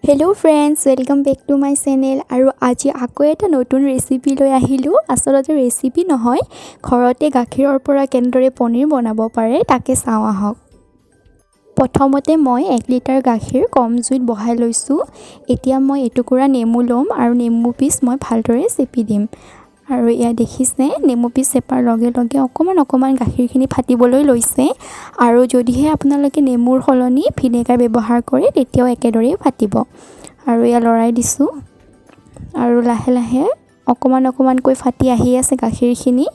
Hello friends, welcome back to my channel. আৰু আজি আকৌ এটা নতুন ৰেচিপি লৈ আহিলোঁ। আচলতে ৰেচিপি নহয়, ঘৰতে গাখীৰৰ পৰা কেনেদৰে পনীৰ বনাব পাৰে তাকে চাওঁ আহক। প্ৰথমতে মই 1 লিটাৰ গাখীৰ কম জুইত বহাই লৈছোঁ। এতিয়া মই এটুকুৰা নেমু ল'ম আৰু নেমু পিচ মই ভালদৰে চেপি দিম। আৰু এয়া দেখিছে, নেমু পিচ চেপাৰ লগে লগে অকণমান অকণমান গাখীৰখিনি ফাটিবলৈ লৈছে। আৰু যদিহে আপোনালোকে নেমুৰ সলনি ভিনেগাৰ ব্যৱহাৰ কৰে, তেতিয়াও একেদৰেই ফাটিব। আৰু এয়া লৰাই দিছোঁ আৰু লাহে লাহে অকণমান অকণমানকৈ ফাটি আহি আছে গাখীৰখিনি।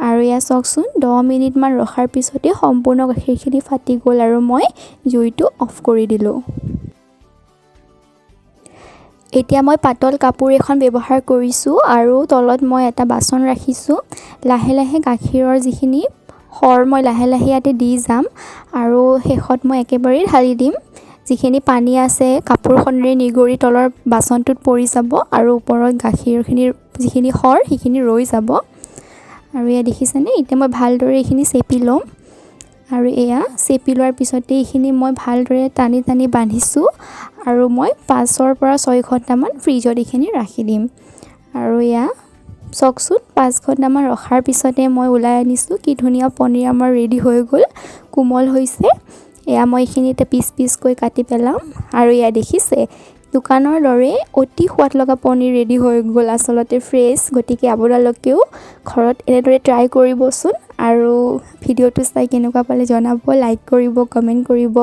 আৰু এয়া চাওকচোন, 10 মিনিটমান ৰখাৰ পিছতে সম্পূৰ্ণ গাখীৰখিনি ফাটি গ'ল আৰু মই জুইটো অফ কৰি দিলোঁ। এতিয়া মই পাতল কাপোৰ এখন ব্যৱহাৰ কৰিছোঁ আৰু তলত মই এটা বাচন ৰাখিছোঁ। লাহে লাহে গাখীৰৰ যিখিনি সৰ, মই লাহে লাহে ইয়াতে দি যাম আৰু শেষত মই একেবাৰেই ঢালি দিম। যিখিনি পানী আছে, কাপোৰখনেৰে নিগৰি তলৰ বাচনটোত পৰি যাব আৰু ওপৰত গাখীৰখিনিৰ যিখিনি সৰ, সেইখিনি ৰৈ যাব। আৰু এয়া দেখিছেনে, এতিয়া মই ভালদৰে এইখিনি চেপি ল'ম। আৰু এয়া চেপি লোৱাৰ পিছতে এইখিনি মই ভালদৰে টানি টানি বান্ধিছোঁ আৰু মই 5ৰ পৰা 6 ঘণ্টামান ফ্ৰিজত এইখিনি ৰাখি দিম। আৰু এয়া চাওকচোন, 5 ঘণ্টামান ৰখাৰ পিছতে মই ওলাই আনিছোঁ। কি ধুনীয়া পনীৰ আমাৰ ৰেডি হৈ গ'ল, কোমল হৈছে। এয়া মই এইখিনি এতিয়া পিচ পিচকৈ কাটি পেলাম। আৰু এয়া দেখিছে, দোকানৰ দৰে অতি সোৱাদ লগা পনীৰ ৰেডি হৈ গ'ল, আচলতে ফ্ৰেছ। গতিকে আপোনালোকেও ঘৰত এনেদৰে ট্ৰাই কৰিবচোন আৰু ভিডিঅ'টো চাই কেনেকুৱা পালে জনাব। লাইক কৰিব, কমেণ্ট কৰিব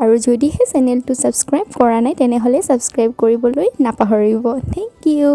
আৰু যদিহে চেনেলটো ছাবস্ক্ৰাইব কৰা নাই, তেনেহ'লে ছাবস্ক্ৰাইব কৰিবলৈ নাপাহৰিব। Thank you.